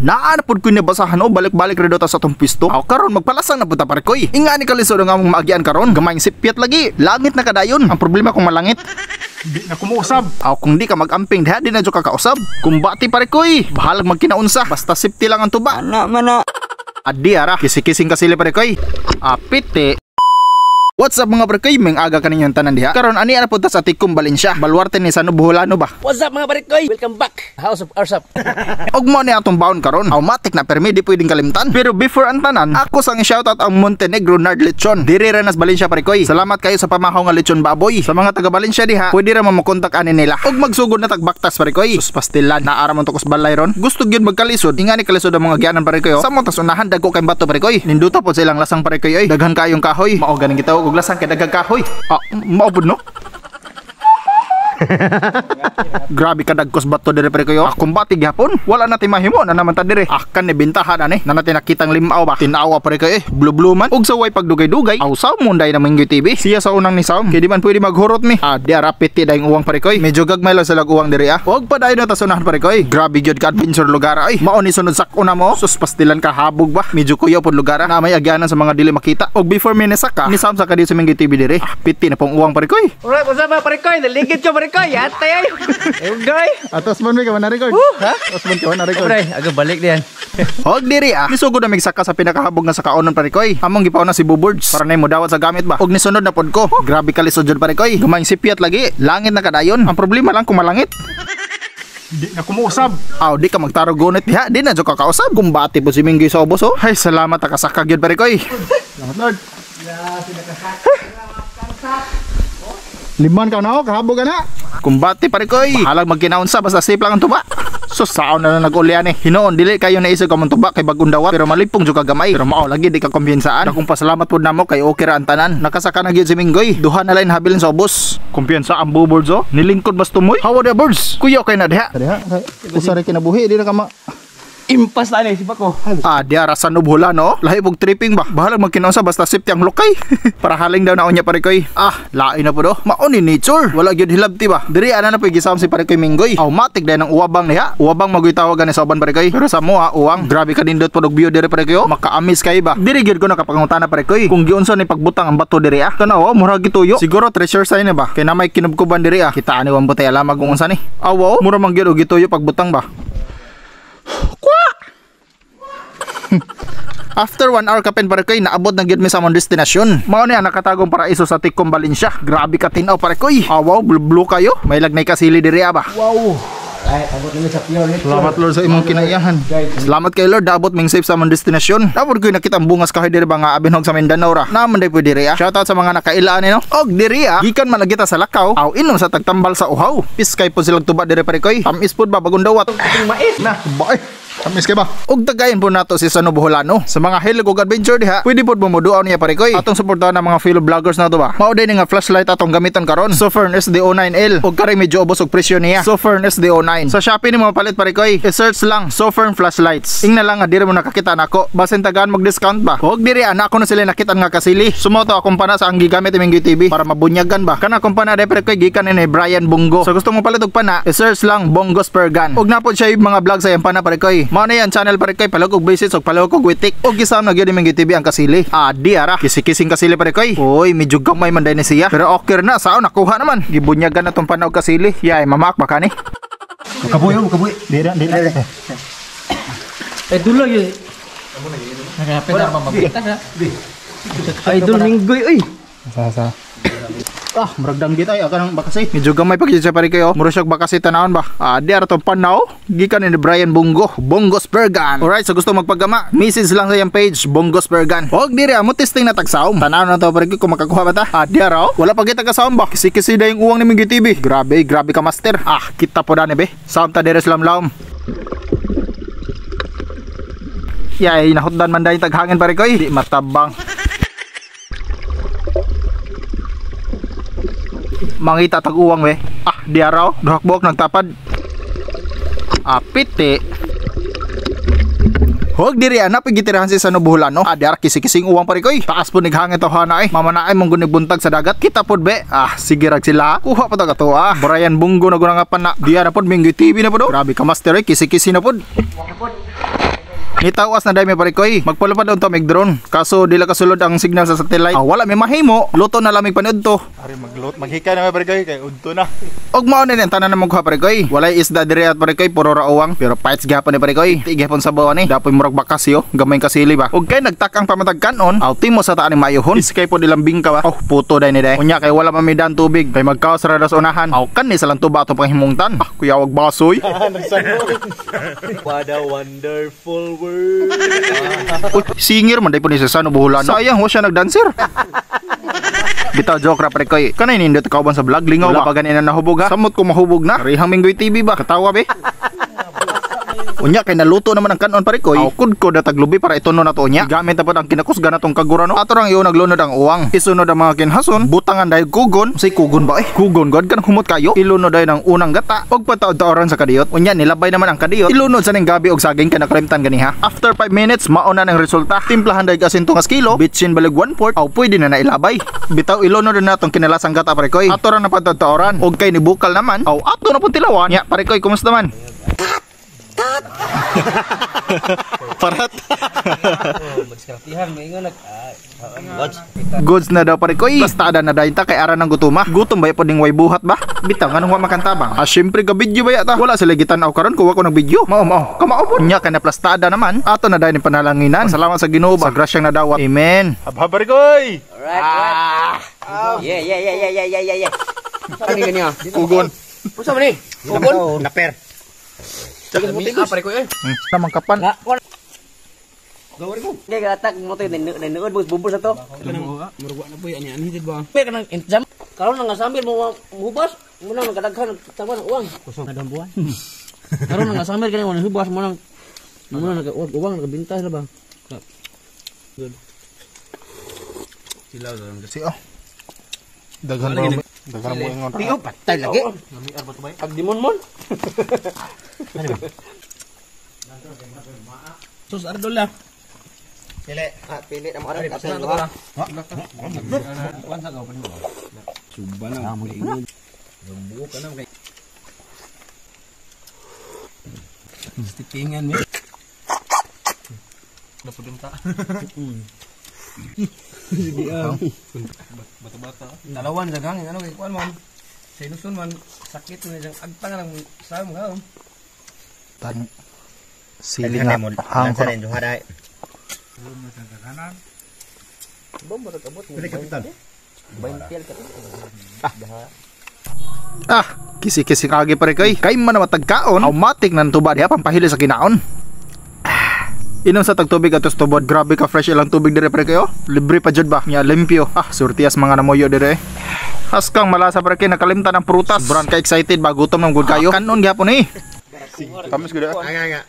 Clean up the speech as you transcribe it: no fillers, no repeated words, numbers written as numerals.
Naa na pud ko nabasahan o balik-balik ra ta sa atong pisto. Aw karon magpalasang na pud ta, parekoy. Ingani kalisod ang among maagian karon. Gamayng sipyat lagi. Langit na kadayon. Ang problema kung malangit. Di na kumuusab. Aw kung di ka magamping diha, di na jud ka kausab. Kumbati, parekoy. Bahalag magkinaunsa. Basta safety lang ang tuba. Ana man na. Adi ara, kisi-kising kasili, parekoy. Apite. What's up, mga parekoy? May aga kaninyong tanan diha. Karon ani ana pud ta sa Tikum, Valencia. Baluarte ni Sano Boholano ba? What's up, mga parikoy? Welcome back! House of Arsap. Og mo ni atong baon karon. Automatic na permi di pwedeng kalimtan. Pero before ang tanan, ako sang shoutout ang Montenegro Nard Lechon. Diri ra nas Valencia, parekoy. Salamat kayo sa pamahaw nga lechon baboy. Sa mga taga Valencia diha, pwede ra mo mokontak ani nila. Og magsugod na tagbaktas, parekoy. Sus, pastilan naara mo to balay ron. Gusto gyud magkalisod. Ingani kalisod ang mga gianan, parekoy. Oh. Sa mo tas unahan dagko kay bato, parekoy. Ninduta pod sa ilang lasang, parekoy oy. Daghan kayong kahoy. Mao ganing gitawag og lasang kay daghang kahoy. Ah, mao pud no. Grabe ka dagkos bato dire, pre kayo. Ah, kumbati gyapon. Wala na mahimo na naman ta dire. Ah, kan ni bintahan ani. Na natin nakitang limaw ba. Tinawa, pre kayo eh. Blue blue man. Ug sa way pagdugay-dugay. Aw saw mo na Minggoy TV. Siya sa unang ni Saum. Kay di man pwede maghurot mi. Ah, di rapit ti dayong uwang, pare koy. Medyo gagmay lang sila uwang dire ah. Huwag pa dayon na ta sunahan, pare koy. Grabe gyud ka adventure lugar ay. Mao ni sunod sak una mo. Sus, pastilan ka habog ba. Medyo kuyaw pod lugar ah. Na may agyanan sa mga dili makita. Og before mi nisaka, ni Saum sa kadi sa Minggoy TV dire. Ah, piti na pong uwang, pare koy. Alright, what's up, mga parikoy? Naligid ko, parikoy! Yatay ay! Ugay! Atos man mi ka man record. Ha? Atos man ka man record. Pre, aga balik diyan. Hog diri ah. Nisugod na migsaka sa pinakahabog nga sa kaonon, parekoy. Among gipauna si Buburds para nay modawat sa gamit ba. Og nisunod na pod ko. Grabe kalisod jud, parekoy. Gamayng sipyat lagi. Langit na kadayon. Ang problema lang kung malangit. Di na kumuusab. Aw di ka magtarog gunit diha, di na jud ka kausab. Kumbati po si Minggoy sa ubos oh. Hay salamat kasaka gyud, parekoy. Salamat, Lord. Liman ka na oh, kahabog ka na. Kumbati, parekoy. Bahalag magkinaunsa basta safe lang ang tuba. So saon na lang nag-ulian eh. Hinoon dili kayo naisip ka man tuba kay bagong dawat pero malipong jud ka gamay. Pero mao lagi di ka kumpiyansaan. Akong pasalamat pud namo kay okay ra ang tanan. Nakasaka na gyud si Minggoy. Duha na lang habilin sa ubos. Kumpiyansa ang buboards oh. Nilingkod mas tumoy. How are the birds? Kuya kay na diha. Diha. Usa ra kinabuhi di na ka ma Impas na ni si Bako. Ah, di ara sa nubhula no. Lahi pug tripping ba. Bahalag magkinaunsa basta safety ang lukay. Para haling daw na unya, parekoy. Ah, lain na po do. Mao ni nature. Wala gyud hilabti ba. Diri ana na po gisam si parekoy Minggoy. Automatic din ang uwabang niya. Uwabang magoy tawag ani sa uban, parekoy. Pero sa moa uwang. Grabe ka nindot po og view diri, parekoy. Oh. Makaamis kay ba. Diri gyud ko nakapangutana, parekoy. Kung giunsa ni pagbutang ang bato diri ah. Tanaw, oh, murag gituyo. Siguro treasure sign na ba. Kay na may kinubkuban diri ah. Kita ani wang butay alam kung unsa ni. Ah, wow, mura man gyud og gituyo pagbutang ba. After 1 hour kapin, parekoy, naabot na gyud mi sa among destinasyon. Mao ni ang nakatagong paraiso sa Tikum, Valencia. Grabe ka tin-aw, parekoy. Ah, wow, blue blue kayo. May lagnay kasili diri ah ba. Wow! Ay, abot nila sa pure nature. Salamat, Lord, sa imong kinaiyahan. Salamat kay Lord, naabot ming safe sa among destinasyon. Napod ko'y nakita ang bungas kahoy diri ba nga abinhog sa Mindanao ra. Naman day po diri ah. Shoutout sa mga nakailaan ni no. Og diri ah, gikan man lagi ta sa Lakaw, aw inom sa tagtambal sa uhaw. Piskay po silang tuba diri, parekoy. Tamis pod ba bagong dawat. Mais! Na, bae. Tamis kay ba? Og tagayin po nato si Sano Boholano. Sa mga hilig og adventure diha, pwede pod mo moduaw niya, parekoy. Atong suportahan ang mga fellow vloggers nato ba. Mao din nga flashlight atong gamiton karon. Sofirn SD09L. Og kare medyo ubos og presyo niya. Sofirn SD09. Sa Shopee ni mo mapalit, parekoy. I-search lang Sofirn flashlights. Ingna lang nga diri mo nakakita nako. Basin tagaan mag discount ba. Og diri ana ako na sila nakita nga kasili. Sumoto akong pana sa ang gigamit ni Minggoy TV para mabunyagan ba. Kana akong pana dai, parekoy, gikan ni Brian Bongo. So gusto mo palit og pana, i-search lang Bongo Spare Gun. Og napod siya yung mga vlog sa iyang pana, parekoy. Mao na yan channel, parekoy, palog og visit og palog og witik. Og gisam na gyud ni Minggoy TV ang kasili. Ah, di ara. Kisi-kising kasili, parekoy. Uy, medyo gamay man dai ni siya. Pero okay na saon nakuha naman. Gibunyagan na tong pana og kasili. Yay, mamak ba kani? Makabuhi oh, makabuhi. Di na, di na. Eh, dulo yun. Idol Minggoy, oy! Sa sa. Ah, murag danggit ay kanang bakasi. Medyo gamay pa gyud siya, parekoy oh. Mura siya bakasi tanawon ba. Ah, di ara tong panaw. Gikan ni Brian Bongo, Bongo Spurgan. Alright, so gusto magpagama, message lang sa iyang page, Bongo Spurgan. Og diri amo testing na tagsaom. Tanaw na to, parekoy, kung makakuha ba ta. Ah, di ara oh. Wala pa kita kasaom ba. Kisi-kisi na yung uwang ni Minggoy TV. Grabe, grabe ka master. Ah, kita po dani be. Saom ta diri sa lamlam. Yay, nahutdan man dahil taghangin, parekoy. Di matabang. Mangita tag uwang we. Ah, di araw, duhak buok nagtapad. Apite. Huwag diri ana pigitirahan si Sano Boholano. Ah, di ara kisi-kising uwang, parekoy. Taas po nighangin to hana eh. Mamanaay mong gunig buntag sa dagat. Kita pod be. Ah, sige rag sila. Kuha pa ta kato ah. Brian Bungo na gunang pana. Di ara pod Minggoy TV na pod oh. Grabe ka master eh, kisi-kisi na pod. Nitawas na dami pare koy. Magpalupad unta mig drone. Kaso dila kasulod ang signal sa satellite. Ah, wala may mahimo. Luto na lamig paniud to. Ari maglot, maghikay na pare koy kay udto na. Og mao na ni ang tanan na magkuha pare koy. Walay isda diri at pare koy, puro ra uwang. Pero fights gihapon ni pare koy. Ti gihapon sa bawa ni. Dapoy murag bakas yo, gamay kasili ba. Og kay nagtakang pamatag kanon, aw timo sa taan ni mayohon. Iskay pod ilang bingka ba. Oh, puto day ni day. Unya kay wala mamidan tubig. Kay magkaos ra das unahan. Aw kan ni sa lang tuba atong panghimungtan. Ah, kuyawag basoy. What a wonderful world. Uy, singer man day po ni sa Sano Boholano. Sayang, wa siya nagdancer. Bitaw joke ra pare koy. Kanay nindot kauban sa vlog lingaw ba. Wala pa gani na nahubog ha. Samot ko mahubog na. Rihang Minggoy TV ba? Katawa be. Unya kay naluto naman ang kanon pare koy. Aw kudko na taglubi para ituno na to unya. Gamit na pod ang kinakusgan natong kagurano. Ato rang iyo naglunod ang uwang. Isunod ang mga kinhason, butangan dahil kugon. Say kugon ba eh? Kugon god kan humot kayo. Ilunod dayon ang unang gata og pataod-taoran sa kadiyot. Unya nilabay naman ang kadiyot. Ilunod sa ning gabi og saging kay nakalimtan ganiha. After 5 minutes mao na ang resulta. Timplahan dahil asin tungas kilo, bitsin balig 1/4, aw pwede na nailabay. Bitaw ilunod na natong kinalasang gata pare koy. Ato rang napataod-taoran. Og kay nibukal naman, aw ato na pud tilawan. Nya pare koy, kumusta man? Parat. Goods na daw pare koy. Basta ada na dayon ta kay ara ng gutuma. Gutom ba pod ning way buhat ba? Bitaw nganong wa makantabang. Ah, syempre ka video ba yata. Wala sila gitan-aw karon kuwa ko ng video. Mao mao. Kamao pod. Nya kay na plastada naman. Ato na dayon panalanginan. Salamat sa Ginoo ba. Sa grasyang nadawat. Amen. Habhab pare koy. Alright, alright. Yeah, yeah, yeah, yeah, yeah, yeah, yeah. Ano ganyan? Kugon. Usa man ni? Kugon. Naper. Pare koy. Tamang kapan. Kay gatak mo to nanuod mo bubur sa to. Murag na po yan, ani ba? Pero kanang jam karon nga samir mo hubas, mo nang kadaghan tawa ng uwang. Kusog na buwan. Karon nga samir kani mo hubas mo nang nag uwang nakabinta sila ba. Good. Silaw daw. Si oh. Daghan mo. Daghan mo ingon. Tiyo patay lagi. Pag dimon mon. Sus ardol la. Pili. Ah, pili na mo aron atay duha. Kuan sa ka pa nimo. Suba na mo ingon. Buo ka na kay. Stikingan ni. Napudunta. Sige ah. Bata-bata. Dalawan sa gangin ano kay kuan man. Sa inuson man sakit man siyang agtang lang sa mo ka. Tan. Sili nga. Hang ko. Ah, kisi-kisi kagi pare koy. Kay man na matagkaon, automatic na tuba diha pampahili sa kinaon. Ah, inom sa tagtubig atos tubod. Grabe ka fresh ilang tubig dire pare kayo. Libre pa jud ba? Nya limpyo. Ah, surtias mga namoyo dire. Haskang malasa pare kay nakalimtan ang prutas. Sobrang ka excited ba gutom ng gud kayo. Kanon gyapon eh. Kamis gud. Nga nga.